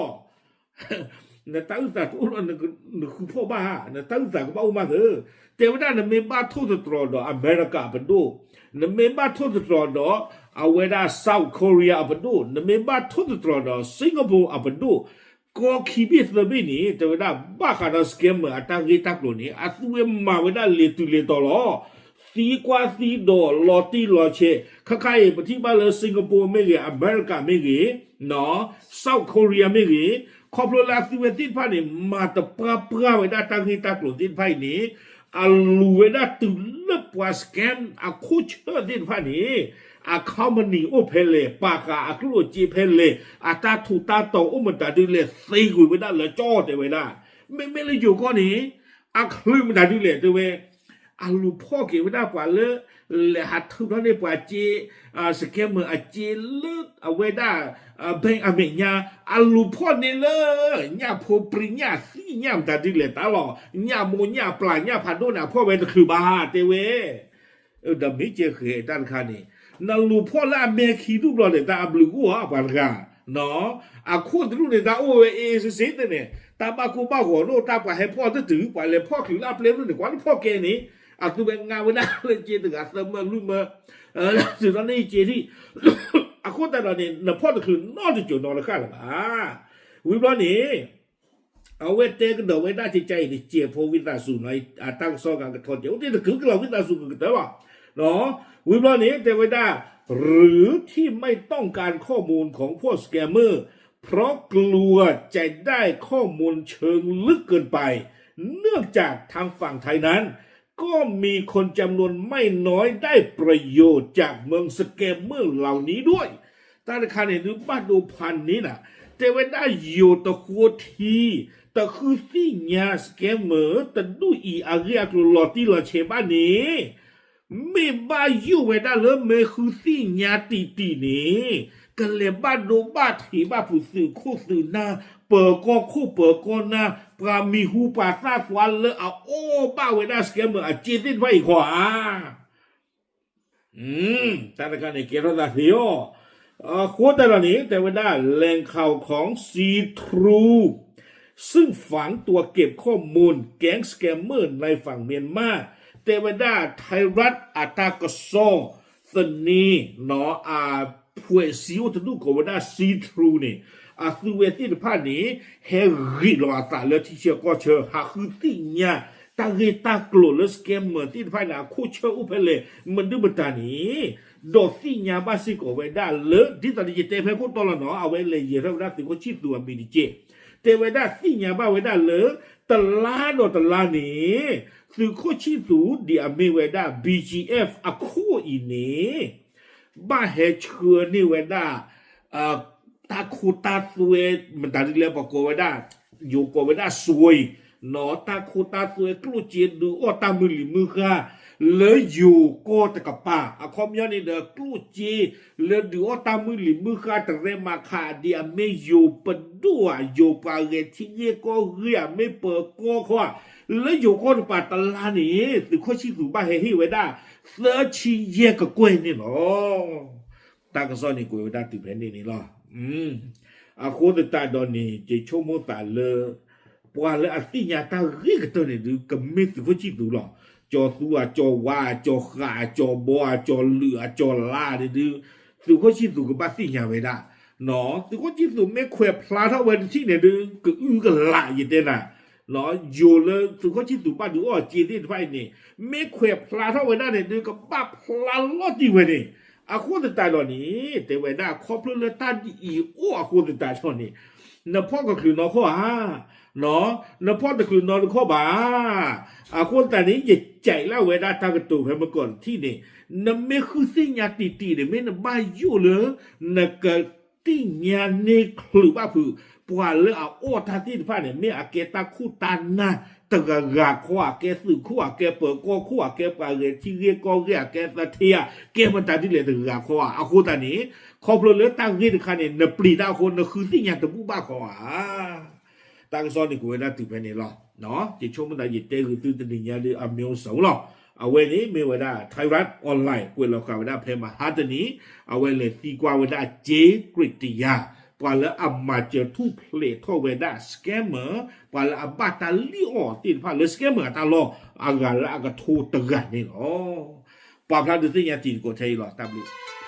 နတၢ်အုၣ်သးတအိၣ်လီၤ, နဃုဖှီၣ်ဘၣ်ဧါ, နတၢ်အုၣ်သးကဘၣ်အိၣ်မးသ့, တဲဝဲဒၣ်နမ့ၢ်ဘၣ်ထိၣ်သတြီၤဒီးအမဲရကၤအပဒိၣ်, နမ့ၢ်ဘၣ်ထိၣ်သတြီၤဒီး အဝဲဒၣ် South Korea အပဒိၣ်, နမ့ၢ်ဘၣ်ထိၣ်သတြီၤဒီး Singapore အပဒိၣ်, ကီခံဘ့ၣ်သၢဘ့ၣ်န့ၣ် တဲဝဲဒၣ်ဘၣ်ဃးဒီး scammer အတၢ်ဂ့ၢ်တၢ်ကျိၤန့ၣ် အသုဝဲမၤဝဲဒၣ်လ့ၤတုၤလ့ၤတီၤလီၤ. သံကွၢ်သံဒိးလီၤတံၢ်လီၤဆဲး, ခါခါအံၤ ပထံၣ်ဘၣ်လၢ Singapore မ့ၢ်ဂ့ၤ, အမဲရကၤမ့ၢ်ဂ့ၤ, South Korea မ့ၢ်ဂ့ၤ, ခီဖျိလၢအသုဝဲသ့ၣ်တဖၣ်န့ၣ် မၤတပှၢ်ပှၢ်ဝဲဒၣ်တၢ်ဂ့ၢ်တၢ်ကျိၤသ့ၣ်တဖၣ်အံၤန့ၣ် အလူၤဝဲဒၣ်တုၤလၢပှၤ scam အခိၣ်ဆၢသ့ၣ်တဖၣ်န့ၣ် အ company အိၣ်ဖဲလဲၣ်, ပာ်ဃာ်အကျိၣ်အစ့ဖဲလဲၣ်, အတၢ်ထူးတၢ်တီၤအိၣ်မတၤဒ်လဲၣ် သ့ကွံာ်ဝဲဒၣ်လၢကၠီတဲဝဲဒၣ်. မ့မ့ၢ်လၢယိၤကီၢ်န့ၣ် အချုးမတၤဒ်လဲၣ်တဲဝဲ အလူၤဖီၣ်က့ၤဝဲဒၣ်ပှၤလၢ လဲၤဟးထုးထီၣ်န့ၢ်ပှၤစ့, scammer အစ့လၢအဝဲဒၣ် bank အမဲာ်ညါ, အလူၤဖီၣ်န့ၢ်လၢ ညၣ်ဖိပြံညၣ်သံညၣ်မတၤဒ်လဲၣ်တၢ်လီၤ, ညၣ်မိၢ်ညၣ်ပျၢ်ညၣ်ဖးဒိၣ်န့ၣ် အဖီၣ်ဝဲတချုးဘၣ်တဲဝဲ ဒီးမ့ၢ်ကဲဃဲၤတၢ်တခါန့ၣ် နလူၤဖီၣ်လၢအမဲာ်ခံဒူၣ်ဘျီန့ၣ် တၢ်အဘျုးအိၣ်ဧါပှၤတဂၤ, အခိၣ်တဒူၣ်န့ၣ် တၢ်အိၣ်ဝဲအ့စ့စ့န့ၣ်, တၢ်ဘၣ်ကိၢ်ဘၣ်ဂီၤဒိၣ် တၢ်ပှၤဟဲဖီၣ်တတုၤ ပှၤလဲၤဖီၣ်ချုးလၢအပျဲၢ်မုၢ်န့ၣ် ကွၢ်တဖီၣ်ကဲန့ၣ်, အသုဝဲငါဝဲဒၣ်လၢစ့တဂၤသၢမၢလွံၢ်မၢ, တုၤထီၣ်န့ၢ်စ့ထံၣ်, အဃိသတးဒီးန့ၣ် နဖီၣ်တချုးနီတစိၤနီတဃၣ်လၢၤဘၣ်. ဝံၤဘျီန့ၣ် အဝဲတဲကဒီးဝဲဒၣ်ကကါအံၤန့ၣ် ကဲးဖိဝံသးစူၤနီၤ, အတၢ်ကစီၣ်ဂၤကထီၣ်ကဲး အိၣ်တ့ၢ်တကုၤကလီၤဝံသးစူၤကကတၢၢ်လီၤ. ဝံၤဘျီန့ၣ် တဲဝဲဒၣ် หรือที่ไม่ต้องการข้อมูลของพวก scammer เพราะกลัวจะได้ข้อมูลเชิงลึกเกินไป เนื่องจากทางฝั่งไทยนั้น ก็มีคนจำนวนไม่น้อยได้ประโยชน์จากเมือง scammer เหล่านี้ด้วย တၢ်တခါန့ၣ်ဒုးဘၣ်ဒိဖးန့ၣ်နၤ, တဲဝဲဒၣ်ယိၤတဃိထံ, တဃုသ့ၣ်ညါ scammer တဒူၣ်အံၤအဂ့ၢ်အကျိၤလီၤတံၢ်လီၤဆဲးဘၣ်န့ၣ်, မ့ၢ်ဘၣ်ယိၣ်ဝဲဒၣ်လၢမ့ၢ်ဃုသ့ၣ်ညါတံၢ်တံၢ်န့ၣ်, ကလဲၤဘၣ်ဒိဘၣ်ထံးဘၣ်ဖုးသုးခိၣ်သုးနၢ်, ပၢၤကီၢ်ခိၣ်ပၢၤကီၢ်နၢ်, ပှၤမံၤဟူပှၤသၣ်သွါလၢအအီၣ်ဘၣ်ဝဲဒၣ် scammer အစ့သ့ၣ်တဖၣ်အံၤခီဧါ. တၢ်တခါန့ၣ် ကဲထီၣ်သးသ့အီၤ, အဃိသတးဒီးန့ၣ် တဲဝဲဒၣ် แหล่งข่าวของ ซีทรู ซึ่งฝังตัวเก็บข้อมูลแก๊ง scammer ในฝั่งเมียนมา တဲဝဲဒၣ် ไทยรัฐ အတၢ်ကစီၣ်သန့ၤ အဖှဲးစံအိၣ်တဒူၣ်ကိးဝဲဒၣ် ซีทรู န့ၣ်, အသုဝဲသ့ၣ်တဖၣ်န့ၣ် ဟဲဂ့ၤလီၤအသးလၢထံဆၢကီၢ်ဆၢ ဟးဃုသ့ၣ်ညါ တၢ်ဂ့ၢ်တၢ်ကျိၤလၢ scammer သ့ၣ်တဖၣ်န့ၣ် အခိၣ်ဆၢအိၣ်ဖဲလဲၣ် မနုၤမတၤန့ၣ်, ဒီးသ့ၣ်ညါဘၣ်စ့ၢ်ကီးဝဲဒၣ်လၢ ဒ်သိးယတဲဖဲခိၣ်တီလီၤနီၤ အဝဲလဲၤယဲၤထီၣ်ဝဲဒၣ်သုးခိၣ်ဆံၣ်သူးအမံၤတက့ၢ်, တဲဝဲဒၣ်သ့ၣ်ညါဘၣ်ဝဲဒၣ်လၢ တလါဒီးတလါန့ၣ် သုးခိၣ်ဆံၣ်သူး ဒ်အမ့ၢ်ဝဲဒၣ် BGF အခိၣ်အံၤန့ၣ် ဘၣ်ဟဲဆှၢန့ၢ်ဝဲဒၣ် တၢ်ခိတၢ်သွဲ မတၤဒ်လဲၣ် ပကိးဝဲဒၣ် ယိၤကိးဝဲဒၣ် စွ့ၤ နီၤ တၢ်ခိတၢ်သွဲကျိၣ်စ့ဒုးအီၣ်တၢ်မုၢ်လံၤမုၢ်ဃၢ် လၢယိၤကီၢ်တကပၤ အခီပညီန့ၣ်ဒီး ကျိၣ်စ့လၢဒုးအီၣ်တၢ်မုၢ်လံၤမုၢ်ဃၢ် တရဲမၤခးဒ်အမ့ၢ်ယိၤပဒိၣ်ဧါ ယိၤပှၤဂဲၤထံဂ့ၢ်ကီၢ်ဂ့ၢ်ဧါ မ့ၢ်ပၢၤကီၢ်ခီဧါ လၢယိၤကီၢ်တကပၤတလါန့ၣ် သုးခိၣ်ဆံၣ်သူးဘၣ်ဟဲဟ့ၣ်ဝဲဒၣ် သၢဆံယဲၢ်ကကွဲၢ်န့ၣ်လီၤ. တၢ်ကစီၣ်န့ၣ်ကွဲးဝဲဒၣ်တုၤဖဲန့ၣ်န့ၣ်လီၤ. အဃိသတးဒီးန့ၣ် ယဆိကမိၣ်သးလၢ ပှၤလၢအသ့ၣ်ညါတၢ်ဂ့ၢ်ကတၢၢ်န့ၣ်ဒုး ကမ့ၢ်သုးခိၣ်ဆံၣ်သူးလီၤ. ကၠီၤသူ အကၠီၤဝါ အကၠီၤဃာ် အကၠီၤဘီ အကၠီၤလုာ် အကၠီၤလါန့ၣ်ဒုး သုးခိၣ်ဆံၣ်သူးကဘၣ်သ့ၣ်ညါဝဲဒၣ် သုးခိၣ်ဆံၣ်သူးမ့ၢ်ခွဲးဖျါထီၣ်ဝဲတထံၣ်န့ၣ်ဒုး ကအုကလးယတဲနၤ ယိၤလၢသုးခိၣ်ဆံၣ်သူးဘၣ်ဒုးအီၣ်စ့သ့ၣ်တဖၣ်အံၤန့ၣ် မ့ၢ်ခွဲးဖျါထီၣ်ဝဲဒၣ်န့ၣ်ဒုး ကဘၣ်ဖျါလီၤတံၢ်ဝဲန့ၣ် အဃိသတးဒီးန့ၣ် တဲဝဲဒၣ်ခီဖျိလၢတၢ်ဒ်အံၤအိၣ်အဃိသတးဒီးန့ၣ် နဖီၣ်တချုးနီတခီၣ်ဧါ နဖီၣ်တချုးနီတခီၣ်ဘၣ်. အဃိသတးန့ၣ် ယကဲးလၢ်ဝဲဒၣ်တၢ်ကတိၤဖဲမုၢ်ကီၢ်တထံၣ်န့ၣ် နမ့ၢ်ဃုသ့ၣ်ညါတံၢ်တံၢ်န့ၣ် မ့ၢ်နဘၣ်ယိၣ်လၢ နက သ့ၣ်ညါန့ၢ်ချုးဘၣ်ဖုး ပှၤလၢအအီၣ်တၢ်သ့ၣ်တဖၣ်န့ၣ် မ့ၢ်အကဲတၢ်ခိၣ်တၢ်နၢ်တဂၤဂၤခီဧါ, ကဲသုးခိၣ်ဧါ, ကဲပၢၤကီၢ်ခိၣ်ဧါ, ကဲပှၤဂဲၤထံဂ့ၢ်ကီၢ်ဂ့ၢ်ဧါ, ကဲသထ့ဧါ, ကဲမတၤဒ်လဲၣ်တဂၤဂၤခီဧါ. အဃိသတးန့ၣ် ခီဖျိလၢတၢ်ဂ့ၢ်တခါန့ၣ် နပျံၤတၢ်အဃိ နဃုသ့ၣ်ညါတဘူၣ်ဘၣ်ခီဧါ. တၢ်ကစီၣ်န့ၣ်ကွဲးဝဲဒၣ်တုၤဖဲန့ၣ်လီၤ. ယဆိကမိၣ်သးယတဲဂ့ၤသုတနံၤညါဒ်အမျိုးစုံလီၤ. အဝဲန့ၣ်မ့ၢ်ဝဲဒၣ် Thairath Online ကွဲးလီၤဃာ်ဝဲဒၣ်ဖဲမဟါတနံၤ အဝဲလဲၤသံကွၢ်ဝဲဒၣ် က့ကရံးတယၤ ပှၤလၢအမၤစၢၤထူၣ်ဖျဲးထီၣ်ဝဲဒၣ် scammer, ပှၤလၢအဘၣ်တၢ်လံၣ်အီၣ်သ့ၣ်တဖၣ်လၢ scammer အတၢ်လီၢ် အဂၤလၢအကထိတဂၤန့ၣ်လီၤ. ပာ်ဖျါဒုးသ့ၣ်ညါတံၤသကိးထဲအံၤလီၤ. တၢ်ဘျုး